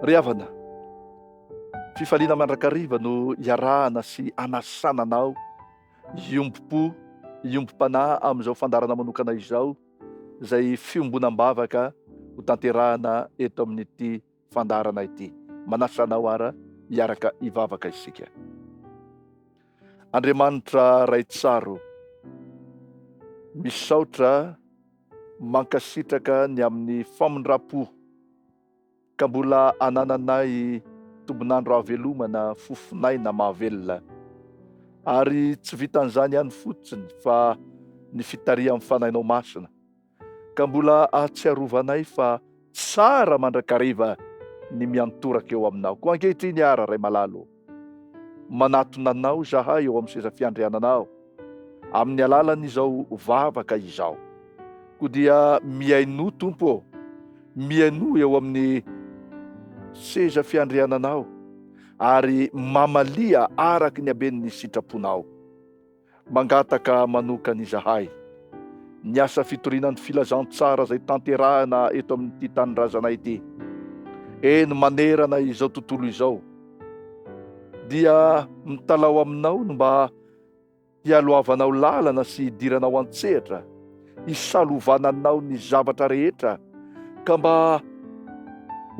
Ry havana, fifaliana mandrakariva no iarahana sy anasana anao hiombom-po, hiombom-panahy amin'izao fandaharana manokana izao, izay fiombonam-bavaka hotanterahana eto amin'ity fandaharana ity. Manasa anao ara hiaraka hivavaka isika. Andriamanitra Ray tsara o, misaotra mankasitraka ny amin'ny famindram-po ka mbola anananay tombon'andro hahavelomana fofon'aina mahavelona. Ary tsy vitan'izany ihany fotsiny fa ny fitarihan'ny Fanahinao Masina. Ka mbola ahatsiarovanay fa tsara mandrakariva ny miantoraka eo aminao. Koa ankehitriny ara, Ray malala ô, manatona Anao izahay eo amin'ny seza fiandriananao, amin'ny alalan'izao vavaka izao. Koa dia mihainoa, Tompo ô, mihainoa eo amin'ny seza fiandriananao, ary mamalia araka ny haben'ny sitraponao. Mangataka manokana izahay, ny asa fitoriana ny filazantsara izay tanterahina eto amin'ity tanindrazanay ity, eny manerana izao tontolo izao, dia mitalaho aminao ny mba hialohavanao lalana sy hidiranao an-tsehatra, hisalovananao ny zavatra rehetra ka mba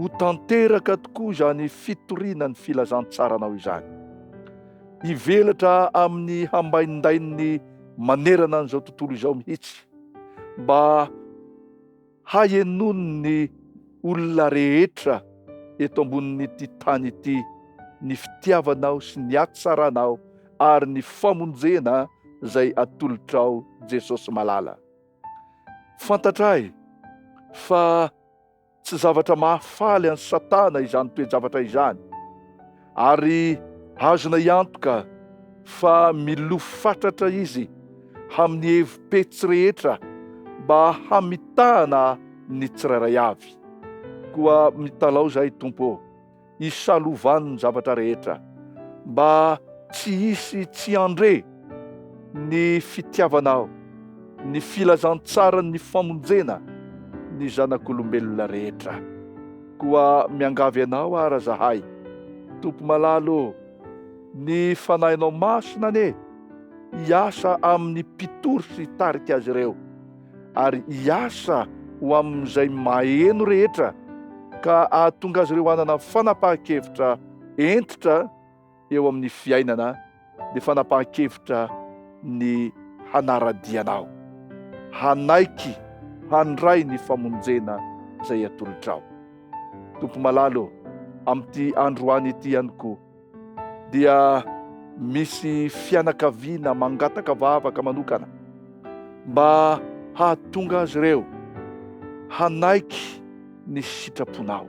ho tanteraka tokoa izany fitoriana ny filazantsaranao izany. Hivelatra amin'ny hambaindain'ny manerana an'izao tontolo izao mihitsy mba hahenoan'ny olona rehetra eto ambonin'ity tany ity ny fitiavanao sy ny hatsaranao ary ny famonjena izay atolotrao Jesosy malala. Fantatray fa tsy zavatra mahafaly an'i Satana izany toe-javatra izany, ary azonay antoka fa milofo fatratra izy amin'ny hevi-petsy rehetra mba hamitahana ny tsirairay avy. Koa mitalaho izahay, Tompo ô, hisalovany ny zavatra rehetra, mba tsy hisy tsy handre ny fitiavanao, ny filazantsaran'ny famonjena ny zanak'olombelona rehetra. Koa miangavy Anao ara zahay, Tompo malala ô, ny Fanahinao Masina anie hiasa amin'ny mpitory sy hitarika azy ireo, ary hiasa ho amin'izay maheno rehetra ka hahatonga azy ireo hanana fanapahan-kevitra hentitra eo amin'ny fiainana, dia fanapahan-kevitra ny hanara-dia Anao, hanaiky handray ny famonjena izay atolotrao. Tompo malala ô, amin'ity androany ity ihany koa, dia misy fianakaviana mangataka vavaka manokana mba hahatonga azy ireo hanaiky ny sitraponao.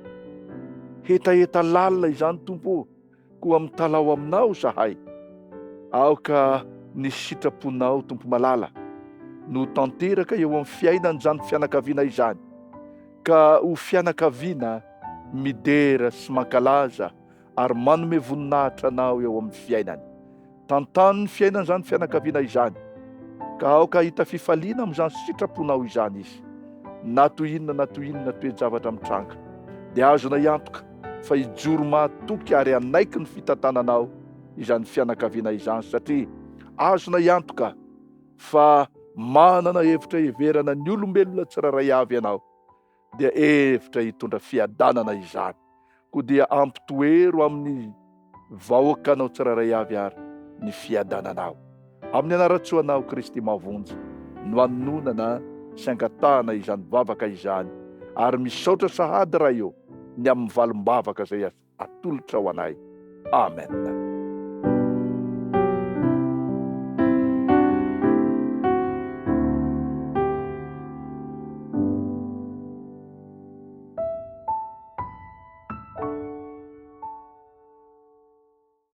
Hetaheta lalina izany Tompo ô, koa mitalaho aminao izahay. Aoka ny sitraponao Tompo malala no tanteraka eo amin'ny fiainan'izany fianakaviana izany, ka ho fianakaviana midera sy mankalaza ary manome voninahitra anao eo amin'ny fiainany. Tantano ny fiainan'izany fianakaviana izany, ka aoka hahita fifaliana amin'izany sitraponao izany izy. Na toy inona na toy inona toe-javatra mitranga, dia azonay antoka fa hijoro mahatoky ary hanaiky ny fitantananao izany fianakaviana izany, satria azonay antoka fa manana hevitra hiheverana ny olombelona tsirairay avy ianao. dia hevitra hitondra fiadanana izany. Koa dia ampitoero amin'ny vahoakanao tsirairay avy ary ny fiadananao. Amin'ny anaran-tsoanao Kristy Mahavonjy no anononana sy angatahana izany vavaka izany ary misaotra sahady Ray ô ny amin'ny valim-bavaka izay atolotrao anay. Amen.